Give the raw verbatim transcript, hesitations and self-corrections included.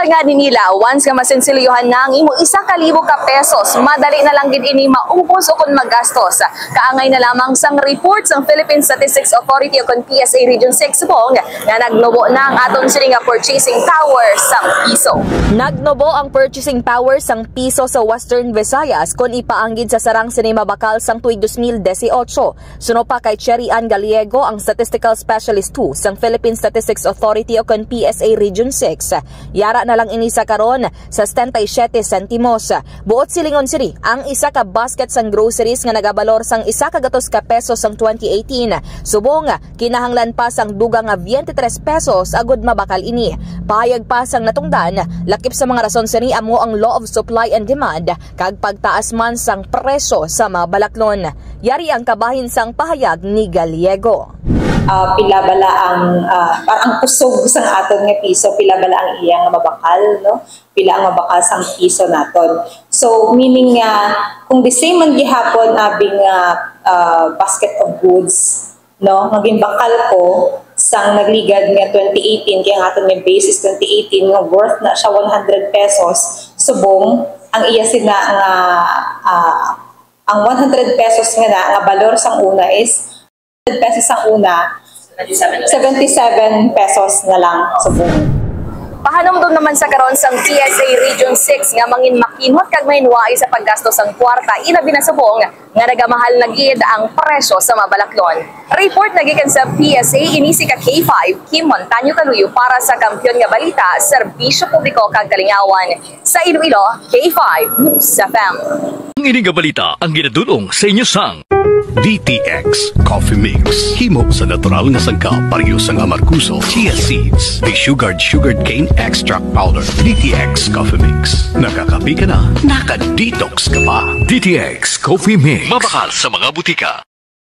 Nga ni nila, once nga masensilyohan na ang imo isa ka libo ka pesos, madali na lang gid ini maubos o kon magastos. Kaangay na lamang sang report sang Philippine Statistics Authority o kon P S A Region six Subong nga nagnubo na ang aton sini nga purchasing power sang piso. Nagnubo ang purchasing power sang piso sa Western Visayas kon ipaanggid sa sarang sini mabakal sang tuig dos mil disiotso. Suno pa kay Cherry Ann Gallego, ang Statistical Specialist two sang Philippine Statistics Authority o kon P S A Region six, yara na lang ini sa karon sa setenta y siete sentimos. Buot silingon sini, ang isa ka basket sang groceries nga nagabalor sang isa ka gatos ka pesos sang twenty eighteen, subong kinahanglan pa sang dugang nga twenty-three pesos agud mabakal ini. Pahayag pa sang natungdan, lakip sa mga rason sini amo ang law of supply and demand kag pagtaas man sang presyo sa mga balaklon. Yari ang kabahin sang pahayag ni Gallego. Ah, pila bala ang, ah, parang kusog sang aton nga piso, pila bala ang iya nga mabakal, no? Pila ang mabakal sang piso naton. So, meaning nga, kung the same man gihapon abi nga, ah, basket of goods, no, nga ginbakal ko sang nagligad nga twenty eighteen, kay ang aton nga base is twenty eighteen, nga worth na siya one hundred pesos, subong ang iya sina nga, ah, ang one hundred pesos nga na, nga balor sang una is, one hundred pesos sang una, seventy-seven pesos na lang subong. Pahanumdom naman sa karon sang P S A Region six nga mangin makinhot kag mahinwai sa paggasto sang kwarta, ilabi na subong nga nagamahal na gid ang presyo sa mga balaklon. Report nagikan sa P S A, ini si ka K five, Kim Montaño Caluyo para sa Kampiyon nga Balita, Serbisyo Publiko kag Kalingawan. Sa Iloilo, K five News F M. Ang ini nga balita ang ginadul-ong sa inyo sang D T X Coffee Mix. Himo sa natural nga sangkap, pareho sang amargoso, chia seeds, desugared sugarcane extract powder. D T X Coffee Mix. Nakakape ka na, naka-detox ka pa. D T X Coffee Mix. Mabakal sa mga butika.